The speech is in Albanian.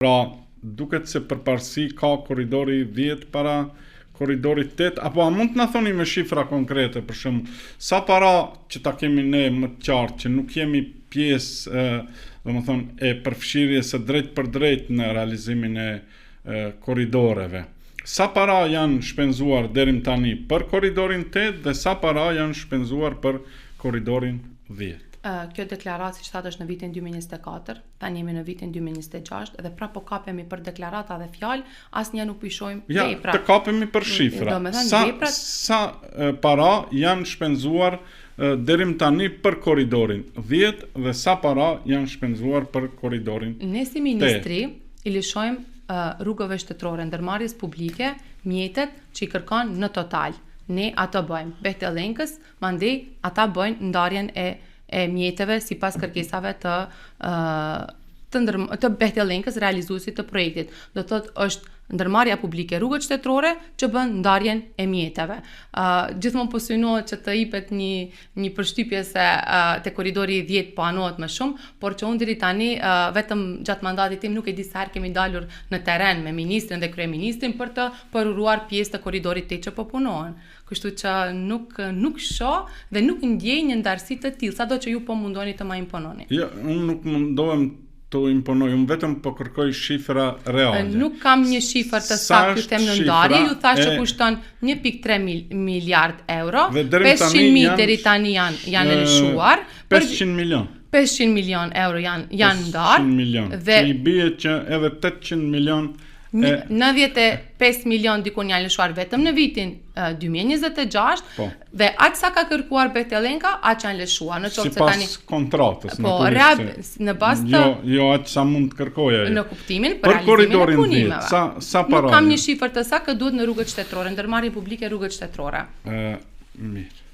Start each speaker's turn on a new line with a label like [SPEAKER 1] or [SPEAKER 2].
[SPEAKER 1] Pra, duket se përparësi ka korridori 10 para korridorit 8, apo a mund të na thoni me shifra konkrete, për shembull, sa para që ta kemi ne më të qartë që nuk jemi pjesë, domethënë, e përfshirjes së drejtpërdrejtë në realizimin e korridoreve. Sa para janë shpenzuar deri më tani për korridorin 8 dhe sa para janë shpenzuar për korridorin 10?
[SPEAKER 2] Kjo deklaratë, siç thatë, është në vitin 2024, tani jemi në vitin 2026 dhe prapë po kapemi për deklarata dhe fjalë, asnjë nuk po i shohim
[SPEAKER 1] ja,
[SPEAKER 2] veprat.
[SPEAKER 1] Të kapemi për shifra.
[SPEAKER 2] Domethënë,
[SPEAKER 1] sa,
[SPEAKER 2] veprat...
[SPEAKER 1] sa para janë shpenzuar deri më tani për korridorin 10 dhe sa para janë shpenzuar për korridorin
[SPEAKER 2] 8. Ne si ministri i lëshojmë rrugëve shtetërore, ndërmarrjes publike, mjetet që i kërkon në total. Ne ato bëjmë. Bechtel-Enkës, mandej ata bëjnë ndarjen e e mjeteve sipas kërkesave të të ndër, të Bechtel-Enkës realizuesit të projektit. Do të thotë është ndërmarrja publike rrugët shtetërore që bën ndarjen e mjeteve. Uh, gjithmonë po synohet që të jepet një një përshtypje se uh, te korridori 10 po anohet më shumë, por që unë deri tani uh, vetëm gjatë mandatit tim nuk e di sa herë kemi dalur në terren me ministrin dhe kryeministrin për të përuruar pjesë të korridorit 8 që po punohen. Kështu që nuk nuk shoh dhe nuk ndjej një ndarësi të tillë, sado që ju po mundoni të ma
[SPEAKER 1] impononi. Jo, unë nuk mundohem të imponoj, unë vetëm po kërkoj shifra reale.
[SPEAKER 2] Nuk kam një shifër të saktë ju them në ndarje, ju thashë që kushton 1.3 miliard euro, 500 mijë deri tani janë janë lëshuar,
[SPEAKER 1] 500 milion.
[SPEAKER 2] 500 milion euro janë janë
[SPEAKER 1] ndarë. 500 milion. Dhe që i bie që edhe 800 milion
[SPEAKER 2] 95 milion dikun janë lëshuar vetëm në vitin 2026 po. dhe aq sa ka kërkuar Bechtel-Enka, aq janë lëshuar.
[SPEAKER 1] Në qoftë se tani kontratës,
[SPEAKER 2] po, reab, në bazë
[SPEAKER 1] të jo, jo aq sa mund të kërkojë
[SPEAKER 2] ajo. Në kuptimin për, për realizimin e punimeve.
[SPEAKER 1] Sa sa para.
[SPEAKER 2] Nuk kam një shifër të saktë, duhet në rrugët shtetërore, ndërmarrje publike rrugët shtetërore.
[SPEAKER 1] Ë, mirë.